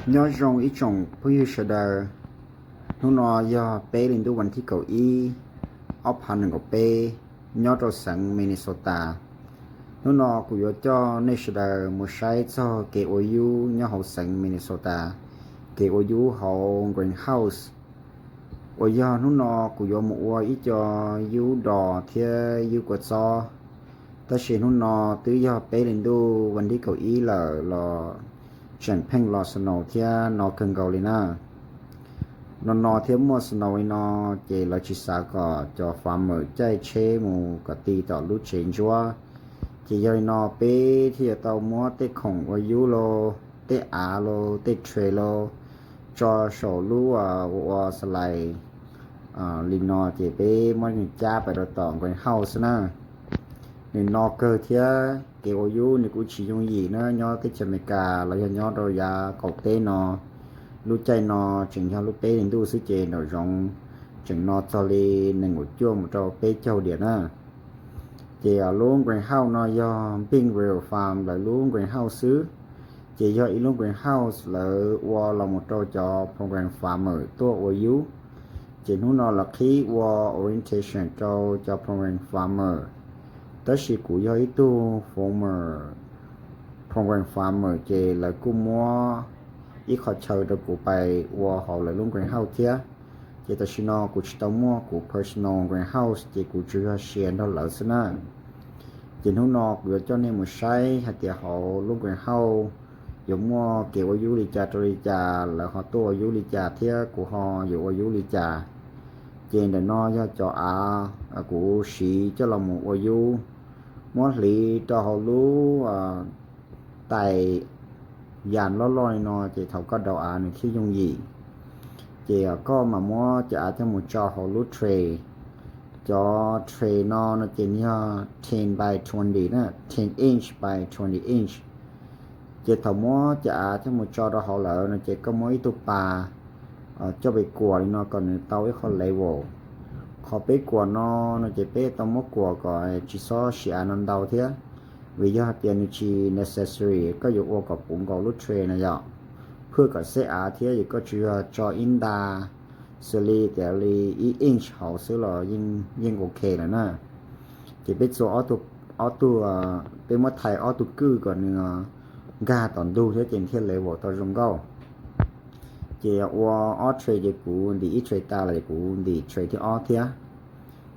Nyob zoo ib tsoom phooj ywg sawv daws, hnub no yog peb hli ntuj vas thib kaum ib, ob phav nees nkaum peb, nyob rau xeev Minnesota. Hnub no kuv yuav coj nej sawv daws mus saib txog kev ua yub nyob hauv xeev Minnesota, kev ua yub hauv greenhouse, uas yog hnub no kuv yuav mus ua ib co yub dos thiab yub kua txob. Tab sis hnub no twb yog peb hli ntuj vas thib kaum ib lawm los tseem pheej los snow thiab no kawg nkaus li na. No no thiab muaj snow li no, ces lawv tsis xav kom cov farmer caij tsheb mus kom ti tom lub tsev ntsuab. Ces yog li no peb thiaj yuav tau muab tej khoom ua yub los, tej av los, tej tray los tso saum lub ua ua xalais li no, ces peb muab cab pais rau tom greenhouse xwb na. Nws no kawg thiab kev ua yub nws kuj tsis yooj yim na, nyob teb chaws Amelikas los yog nyob rau yav qaum teb no, lub caij no tseem yog lub peb hli ntuj xwb, ces nraum zoov tseem no txog li nees nkaum cuaj mus rau peb caug diam na. Ces lub greenhouse no yog Big Real Farm lawv lub greenhouse xwb. Ces yog ib lub greenhouse lawv ua los mus rau cov program farmer tuaj ua yub. Ces hnub no lawv qhib ua orientation rau cov program farmer. Tab sis kuv yog ib tug former program farmer, ces lawv kuj muab ib qho chaw rau kuv pais ua hauv lawv lub greenhouse thiab. Ces tam sim no kuv tsis tau muaj kuv personal greenhouse, ces kuv tsuas yog share nrog lawv xwb na. Ces hnub no kuv yuav coj nej mus saib hais tias hauv lub greenhouse yuav muaj kev ua yub li cas rau li cas, lawv ho tuaj ua yub li cas thiab kuv ho yuav ua yub li cas. Ces ntawm no yog cov av kuv siv coj los mus ua yub, muab hliv rau hauv lub tais yas loj loj li no, ces thaum koj daus av nws thiaj yooj yim. Ces koj mam muab cov av coj mus tso hauv lub tray. Cov tray no no ces nws yog ten by twenty na, ten inch by twenty inch. Ces thaum muab cov av coj mus tso rau hauv lawm no ces koj muab ib tug pas coj pes kuam li no kom nws tau ib qho level. Qhov peb kuam no no ces peb tau muab kuam kom tsis txhob siv av no ntau thiab, vim yog hais tias nws tsis necessary koj yuav ua kom puv nkaus lub tray na yom. Phwj kom xeb av thiab, yog koj tsuas yog tso ib nta xws li tias li ib inch hauv xwb los yeej ok lawm na. Ces peb txua ob tug, peb muab thais ob tug kwj kom nws nkag tom ntug thiab ces thiaj level tau zoo nkauj. Ces ua ob tray ces kuv ntim ib tray tas lawm ces kuv ntim tray thib ob thiab.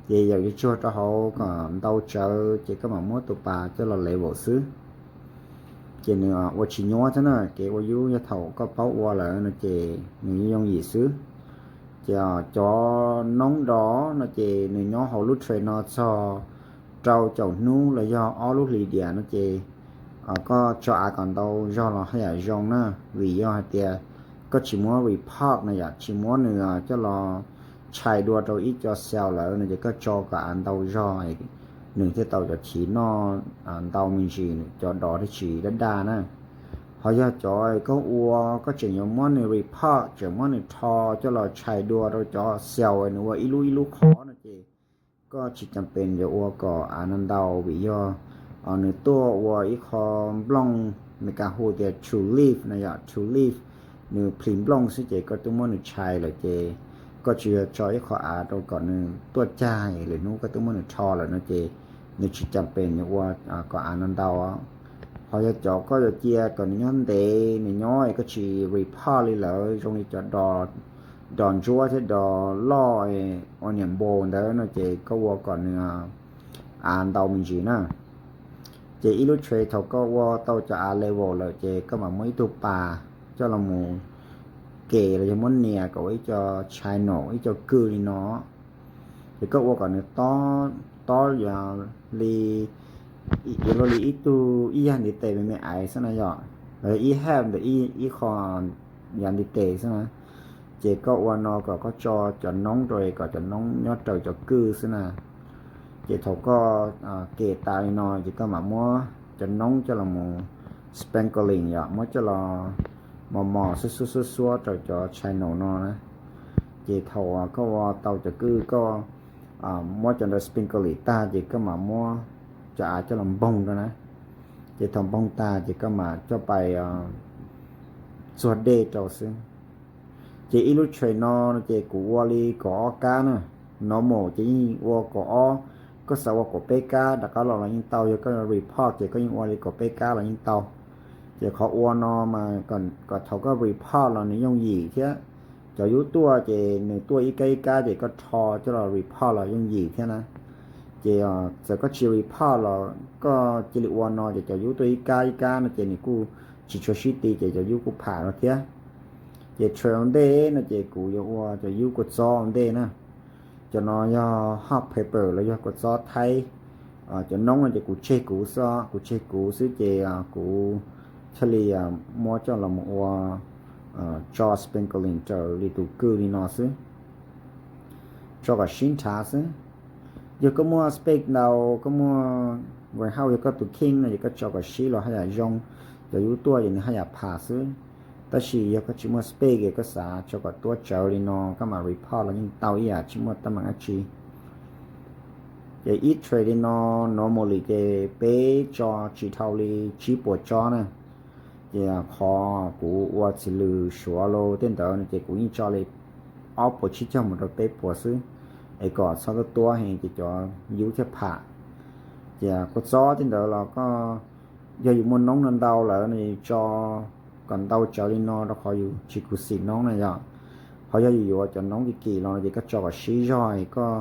Ces yam yuav tsuag rau hauv kom ntau tsawv ces koj mam muab tus pas coj los level xwb. Ces nws ua tsis nyuaj thiab na, kev ua yub yog thaum koj paub ua lawm no ces nws yooj yim xwb. Ces cov noob dos no ces nws nyob hauv lub tray no txog rau caum hnub los yog ob lub hlis diam no ces koj tso av kom ntau zog los haj yam zoo na, vim yog hais tias koj tsis muab repot no yom, tsis muab nws coj los tshais dua rau ib co cell lawm no ces koj tso kom av ntau zog, nws thiaj tau cov chiv noj ntau me ntsis, cov dos thiaj tsis daj daj na. Ho yog cov koj ua koj tseem yuav muab nws repot, tseem muab nws rho coj los tshais dua rau cov cell nws ua ib lub ib lub qhov no ces koj tsis cam pes yuav ua kom av no ntau, vim yog nws tuaj ua ib qho nplooj, Meskas hu tias true leaf no yom, true leaf, nws plhis nplooj xwb ces koj twb muab nws tshais lawm ces koj tsis yog tso ib qho av rau kom nws tuaj cag, lwm hnub koj twb muab nws rho lawm no ces nws tsis cam pes yuav ua kom av no ntau. Ho yog cov koj yuav cia kom nws nyob ntev, nws nyob koj tsis repot li lawm, zoo li cov dos ntsuab thiab dos loj ua niam npau ntawd no ces koj ua kom nws av ntau me ntsis na. Ces ib lub tray thaum koj ua tau cov av level lawm ces koj mam muab ib tug pas coj los mus kem los yog muab nias kom ua ib co channel, ib co kwj li no. Ces koj ua kom nws tob, tob yog li, yuav luag li ib tug ib yag ntiv tes me me aiv xwb na yom, los yog ib hab ntawm ib qho yag ntiv tes xwb na. Ces koj ua no kom koj tso cov noob rau kom cov noob nyob raws cov kwj xwb na. Ces thaum koj kem tas li no ces koj mam muab cov noob coj los mus sprinkling yom, muab coj los mos mos xuab xuab xuab xuab rau cov channel no na. Ces thaum koj ua tau cov kwj koj muab cov ntawd sprinkling tag ces koj mam muab cov av coj los npoog rau na. Ces thaum npoog tag ces koj mam coj pais txuag dej rau xwb. Ces ib lub trade no ces kuv ua li kaum ob kab na, normal ces yeej ua kaum ob, koj xav ua kaum peb kab rov qab los los yeej tau, yog koj report ces koj yeej ua li kaum peb kab los yeej tau. Ces qhov ua no mas kom thaum koj report los nws yooj yim thiab. Cov yub tuaj ces nws tuaj ib kab ib kab ces koj rho coj los report los yooj yim thiab na. Ces txawm koj tsis report los koj cia li ua no ces cov yub tuaj ib kab ib kab no ces nws kuj tsis tshua sib ti ces cov yub kuj pham no thiab. Ces trade ua ntej no ces kuv yuav ua cov yub kua txob ua ntej na. Cov no yog hot pepper los yog kua txob Thaib. Cov noob no ces kuv tseg kuv xwb, kuv tseg kuv xwb ces kuv thiaj li muab coj los mus ua tso sprinkling raws li tus kwj li no xwb, tso kom sib nrhav xwb. Yog koj muaj space ntau, koj muaj greenhouse, yog koj tus kheej no ces koj tso kom sib los haj yam zoo, cov yub tuaj ces nws haj yam pham xwb. Tab sis yog koj tsis muaj space es koj xav tso kom tuab tsawv li no koj mam repot los yeej tau ib yam, tsis muaj teeb meem dab tsi. Ces ib tray li no normally ces peb tso tsis dhau li tsib puas tsob na. Ces qhov kuv ua txiv lws suav los tej ntawd no ces kuv yeej tso li ob puas tsib caug mus rau peb puas xwb, es kom txhob tuab tuab heev ces cov yub thiaj pham. Ces kua txob tej ntawd los koj yog yus muaj noob no ntau lawm no tso kom ntau tsawv li no rau qhov yus tsis khuv xim noob na yom. Ho yog yus yuav cov noob kim kim los no ces koj tso kom sib zog es koj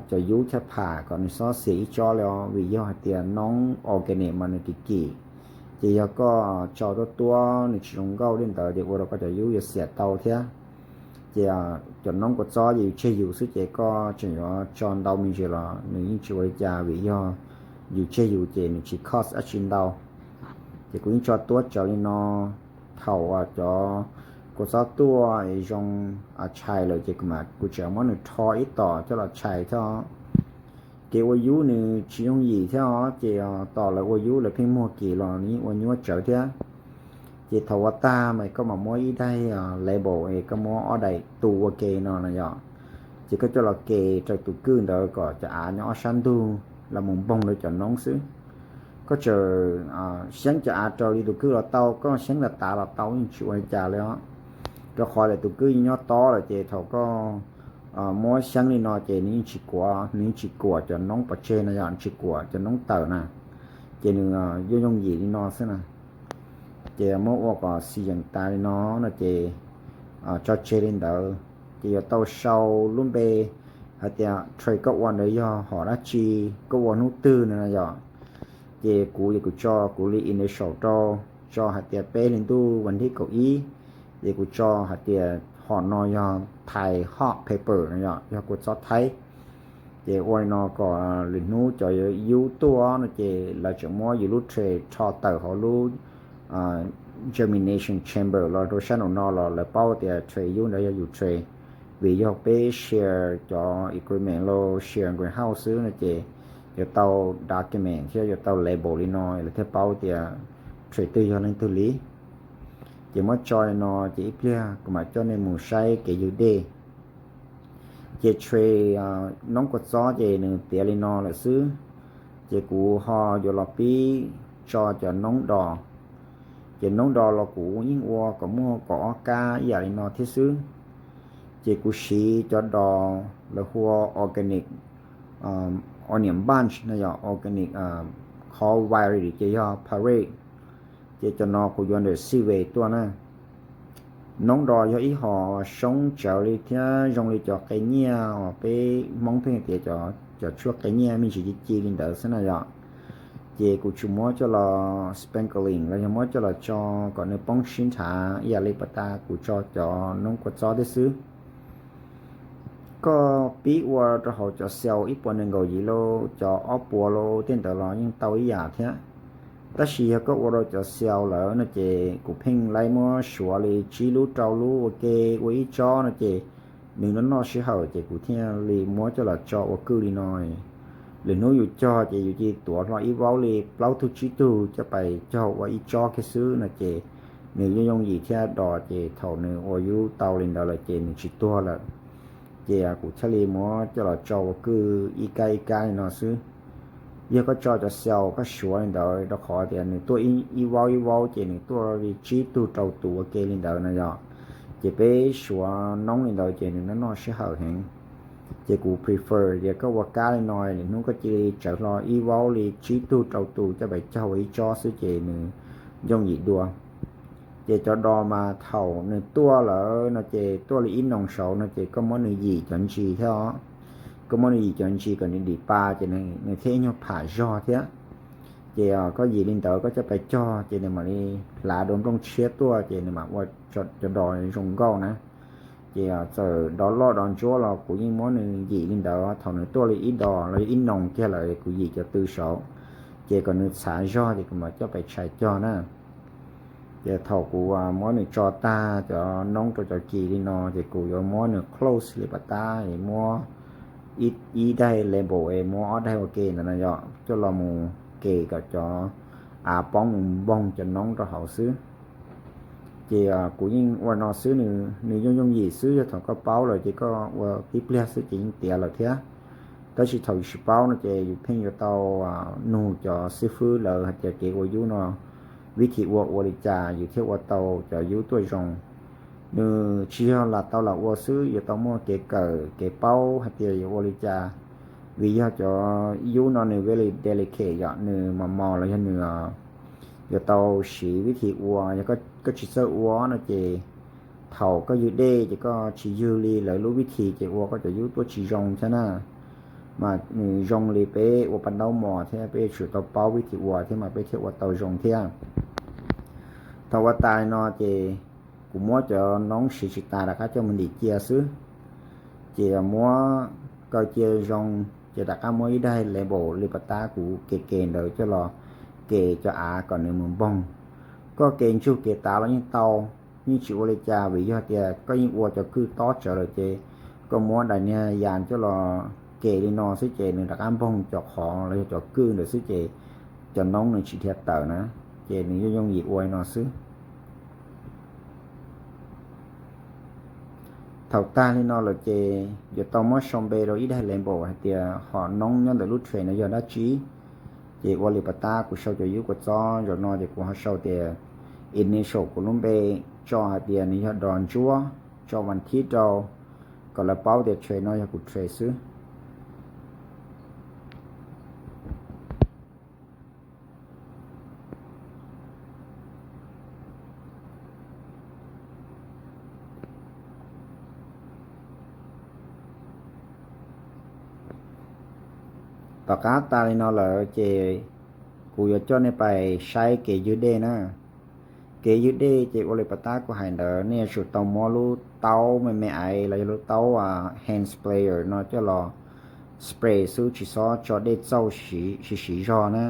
cov yub thiaj pham kom nws txhob xiam ib tsob li os, vim yog hais tias noob organic mas nws kim kim, ces yog koj tso tuab tuab nws tsis zoo nkauj tej ntawd ces ua rau koj cov yub yuav xiam tau thiab. Ces cov noob kua txob ces yus tseg yus xwb ces koj tseem yuav tso ntau me ntsis los nws yeej tsis ua li cas vim yog yus tseg yus ces nws tsis cost dab tsi ntau. Ces kuv yeej tso tuab tsawv li no, thaum cov kua txob tuaj zoo tshais lawm ces kuv tseem muab nws rho ib tom coj los tshais thiab. Kev ua yub nws tsis yooj yim thiab os, ces tos lawv ua yub lawv pheej muag kim los nws yeej ua nyuaj tsawv thiab. Ces thaum ua tag mas koj mam muab ib daim label es koj muab ob daim tu ua ke no na yom. Ces koj coj los ke rau tus kwj ntawd kom cov av nyob ob sab ntug los mus npoog rau cov noob xwb. Koj tseem xyeeb cov av raws li tus kwj los tau, koj xyeeb tas tas los tau yeej tsis ua li cas li os. Rau qhov tias tus kwj yeej nyob tob lawm ces thaum koj muab xyeeb li no ces nws yeej tsis kuav, nws yeej tsis kuam cov noob pov tseg no yom, tsis kuam cov noob tawm na. Ces nws yooj yooj yim li no xwb na. Ces muab ua kom xis yeem tas li no no ces tso tseg li ntawd. Ces yuav tau sau lub npe hais tias trade koj ua ntawd yog hom dab tsi, koj ua hnub twg no na yom. Ces kuv, kuv tso kuv li initial rau, tso hais tias peb hli ntuj vas thib kaum ib, ces kuv tso hais tias hom no yog Thai hot pepper no yom, yog kua txob Thaib. Ces ua li no kom lwm hnub cov yub tuaj no ces lawv tseem muab yus lub trade rho tawm hauv lub germination chamber los rau sab nraum no los lawv paub tias trade yub ntawd yog yus trade, vim yog peb share cov equipment los share greenhouse xwb no ces yuav tau document thiab yuav tau label li no lawv thiaj paub tias trade twg yog leej twg li. Ces muab tso li no ces ib pliag kuv mam coj nej mus saib kev ywg dej. Ces trade noob kua txob ces nws tiav li no lawm xwb. Ces kuv ho yuav los pib tso cov noob dos. Ces noob dos los kuv yeej ua kom muaj kaum ob kab ib yam li no thiab xwb. Ces kuv siv cov dos lawv hu ua organic onion bunch no yog organic, qhov variety ces yog Parade. Ces cov no kuv yuav ntawm Seavey tuaj na. Noob dos yog ib hom soob tsawv li thiab zoo li cov qe nyiaj uas peb Hmoob pheej tias cov tshuaj qe nyiaj me ntsis ci ci li ntawd xwb na yom. Ces kuv tsuas muab coj los sprinkling los yog muab coj los tso kom nws poob sib nrhav ib yam li pas tas kuv tso cov noob kua txob thiab xwb. Koj pib ua rau hauv cov xyaus ib puas nees nkaum yim los cov ob puas los tej ntawd los yeej tau ib yam thiab. Tab sis yog koj ua rau cov xyaus lawm no ces kuv pheej laib muab suav li tsib lub rau lub ua ke ua ib tsob no ces nws noj noj sij hawm ces kuv thiaj li muab coj los tso ua kwj li no. Lwm hnub yus cog ces yus cia li tuav hlo ib vaub li plaub tug tsib tug coj pais cog ua ib tsob kiag xwb no ces nws yooj yooj yim thiab dos ces thaum nws ua yub tau li ntawd lawm ces nws tsis tuag lawm. Ces kuv thiaj li muab coj los tso ua kwj ib kab ib kab li no xwb. yog koj tso cov xyaus koj suav li ntawd rau qhov tias nws tuaj ib vaub ib vaub ces nws tuaj li tsib tug rau tus ua ke li ntawd no yom. Ces peb suav noob li ntawd ces nws noj noj sij hawm heev. Ces kuv prefer tias koj ua kab li no, hnub koj cia li tsawv hlo ib vaub li tsib tug rau tus coj pais cog ua ib tsob xwb ces nws yooj yim dua. Ces cov dos mas thaum nws tuaj lawm no ces tuaj li ib noos saud no ces koj muab nws yim cov ntsis thiab os. Koj muab nws yim cov ntsis kom nws dim pa ces nws thiaj ib nyuag pham zog thiab. Ces koj yim li ntawd koj coj pais cog ces nws mam li hlav dua nplooj tshiab tuaj ces nws mam ua cov dos zoo nkauj na. Ces txawm dos loj dos ntsuab los kuv yeej muab nws yim li ntawd, thaum nws tuaj li ib dos los yog ib noos kiag lawm kuv yim cov tw saud, ces kom nws txhav zog ces kuv mam coj pais tshais cog na. Ces thaum kuv muab nws tso tag cov noob rau cov kis li no ces kuv yuav muab nws close li pas tab es muab ib daig label es muab ob daig ua ke ntawd no yom, coj los mus ke kom cov av poob mus npoog cov noob rau hauv xwb. Ces kuv yeej ua no xwb, nws yooj yooj yim xwb, yog thaum koj paub lawm ces koj ua tib pliag xwb ces yeej tiav lawm thiab. Tab sis thaum yus tsis paub no ces yus pheej yuav tau nug cov xib fwb lawv hais tias kev ua yub no vib thi ua ua li cas yus thiaj ua tau cov yub tuaj zoo. Nws tsis yog lam tau lam ua xwb, yuav tau muaj kev kawm kev paub hais tias yuav ua li cas, vim yog cov yub no nws very delicate yom, nws mos mos los yog nws yuav tau siv vib thi ua, yog koj tsis txawj ua no ces thaum koj ywg dej ces koj tsis ywg li lawv lub vib thi ces ua koj cov yub tuaj tsis zoo thiab na. Mas nws zoo li peb ua pa ntaub mos thiab peb yuav tsum tau paub vib thi ua thiab mas peb thiaj ua tau zoo thiab. Thaum ua tas li no ces kuv muab cov noob siv tsis tas rov qab coj mus ntim cia xwb. Ces muab kaw cia zoo, ces rov qab muab ib daig label li pas tab kuv ke ke ntawd coj los ke cov av kom nws mus npoog. Koj ke ntsug ke tav los yeej tau, yeej tsis ua li cas vim yog tias koj yeej ua cov kwj tob tsawv lawm ces koj muab daim niag yas coj los ke li no xwb ces nws rov qab npoog cov qhov los yog cov kwj ntawd xwb ces cov noob nws tsis dhia tawm na, ces nws yooj yooj yim ua li no xwb. Thaum tag li no lawm ces yuav tau muab sau npe rau ib daig label hais tias hom noob nyob ntawm lub tray no yog dab tsi. Ces ua li pas tab kuv sau cov yub kua txob zaum no ces kuv ho sau tias initial kuv lub npe, tso hais tias nws yog dos ntsuab, tso vas thib rau, kom lawv paub tias tray no yog kuv tray xwb. Tom qab tas li no lawm ces kuv yuav coj nej pais saib kev ywg dej na. Kev ywg dej ces ua li pas tab kuv hais ntawd, nej yuav tsum tau muab lub taub me me aiv los yog lub taub hand sprayer no coj los spray xwb, tsis txhob tso dej txauj siv siv zog na.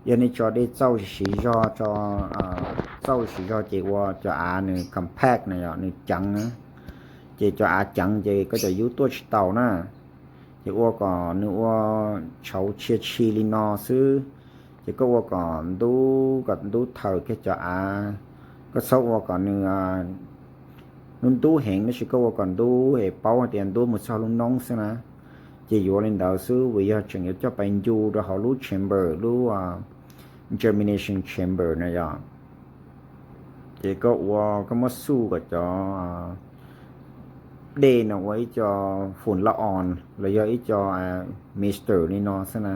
Yog nej tso dej txauj siv siv zog, tso txauj siv zog ces ua cov av nws compact na yom, nws ceev na. Ces cov av ceev ces koj cov yub tuaj tsis taus na. Ces ua kom nws ua tshauv tshia tshi li no xwb. Ces koj ua kom ntub, kom ntub thaws kiag cov av. Koj txhob ua kom nws ntub ntub heev, tab sis koj ua kom ntub es paub hais tias ntub mus txog lub noob xwb na. Ces yuav li ntawd xwb, vim yog tseem yuav coj pais ncu rau hauv lub chamber, lub germination chamber na yom. Ces koj ua, koj muab xuj kom cov dej no ua ib co fum la os los yog ib co mixture li no xwb na.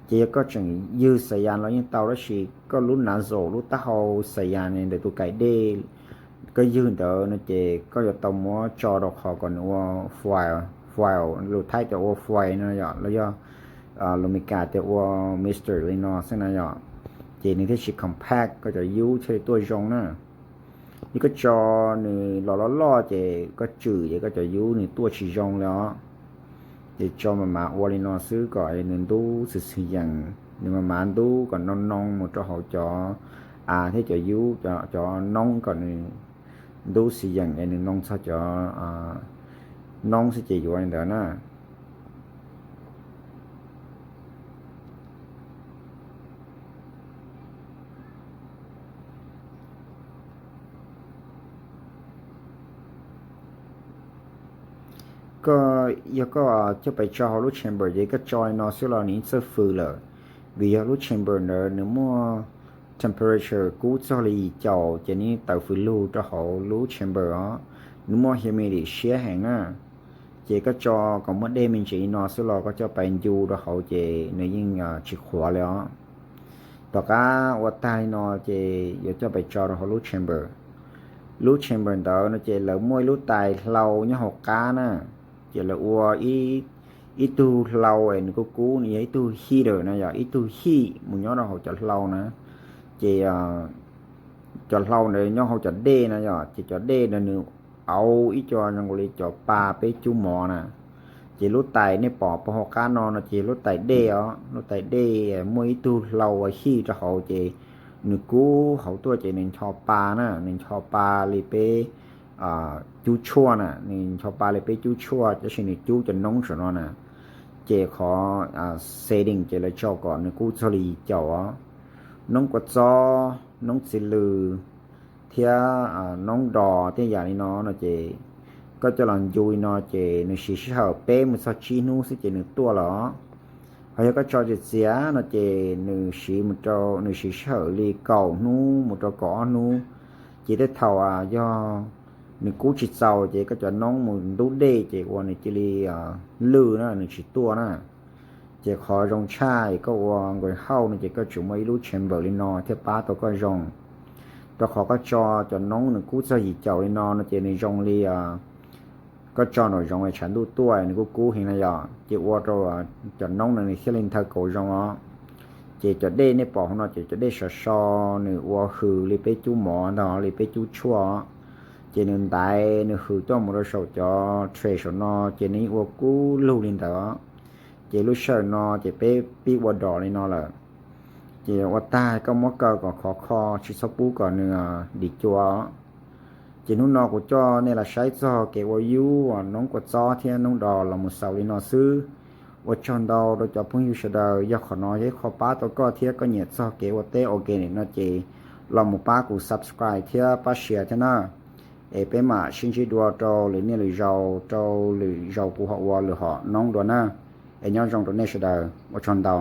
Ces yog koj tseem ywg xas yas los yeej tau, tab sis koj lub nav zaum lub taub hau xas yas ntawm tus kais dej koj ywg ntawd no ces koj yuav tau muab tso rau qhov kom nws ua foil, foil lus Thaib tias ua foil no yom, los yog lus Meskas tias ua mixture li no xwb na yom. Ces nws thiaj tsis compact, koj cov yub thiaj li tuaj zoo na. Yog koj tso nws los loj loj ces koj tswm ces koj cov yub nws tuaj tsis zoo li os. Ces tso mas mas ua li no xwb kom nws ntub xwm xwm yeem, nws mas mas ntub kom noo noo mus rau hauv cov av thiab cov yub, cov noob kom nws ntub xwm yeem es nws noo txog cov noob xwb ces yuav li ntawd na. Koj, yog koj coj pais tso hauv lub chamber ces koj tso li no xwb los nws yeej txawj fws lawm, vim yog lub chamber ntawd nws muaj temperature kub txog li yim caum ces nws tawm fws lug rau hauv lub chamber os, nws muaj humidity siab heev na. Ces koj tso kom muaj dej me ntsis li no xwb los koj coj pais ncu rau hauv ces nws yeej tsis qhuav li os. Tom qab ua tag li no ces yuav coj pais tso rau hauv lub chamber. Lub chamber ntawd no ces lawv muaj ib lub tais hlau nyob hauv qab na, ces lawv ua ib tug hlau es nws kuj kub, nws yog ib tug heater na, yog ib tug hij mus nyob rau hauv cov hlau na. Ces cov hlau ntawd nyob hauv cov dej na yom, ces cov dej ntawd nws auv ib co zoo li cov pa peb cub mov na. Ces lub tais nej pom puag hauv qab no no ces lub tais dej os, lub tais dej muaj ib tug hlau hij rau hauv ces nws kub hauv tuaj ces nws ncho pa na, nws ncho pa li peb cub tshuaj na, nws ncho pa li peb cub tshuaj tab sis nws cub cov noob saum no na. Ces qhov setting ces lawv tso kom nws kub txog li yim caum os. Noob kua txob, noob txiv lws thiab noob dos tej yam li no no ces koj coj los ncu li no ces nws siv sij hawm peb mus txog tsib hnub xwb ces nws tuaj los. Ho yog koj tso txias txias no ces nws siv mus rau, nws siv sij hawm li kaum hnub mus rau kaum ob hnub. Ces tej thaum yog nws kub tsis txaus ces koj cov noob mus ntub dej ces ua nws cia li lwj na, nws tsis tuaj na. Ces qhov zoo tshaj koj ua nqhis hauj no ces koj tsuas muaj ib lub chamber li no thiaj pab tau koj zoo. Rau qhov koj tso cov noob nws kub txog yim caum li no no ces nws zoo li koj tso nraum zoov tshav ntuj tuaj nws kuj kub heev na yom, ces ua rau cov noob no nws thiaj li nthawv kaus zoo os. Ces cov dej nej pom hauv no ces cov dej sov so, nws ua hws li peb cub mov ntag, li peb cub tshuaj. Ces nws ntaiv nws hws coj mus rau saum cov tray saum no ces nws yeej ua kub lug li ntawd. Ces lub sij hawm no ces peb pib ua dos li no lawm. Ces ua tag koj muab kaw kom khov kho, tsis txhob pub kom nws dim cua. Ces hnub no kuv coj nej los saib txog kev ua yub noob kua txob thiab noob dos los mus xaus li no xwb. Ua tsaug ntau rau cov phooj ywg sawv daws, yog qhov no yog ib qho pab tau koj thiab koj nyiam txog kev ua teb ua ke no ces los mus pab kuv subscribe thiab pab share thiab na. Es peb mam sib ntsib dua rau lwm niaj lwm zaus, rau lwm zaus kuv ho ua lwm hom noob dua na. Es nyob zoo rau nej sawv daws, ua tsaug ntau.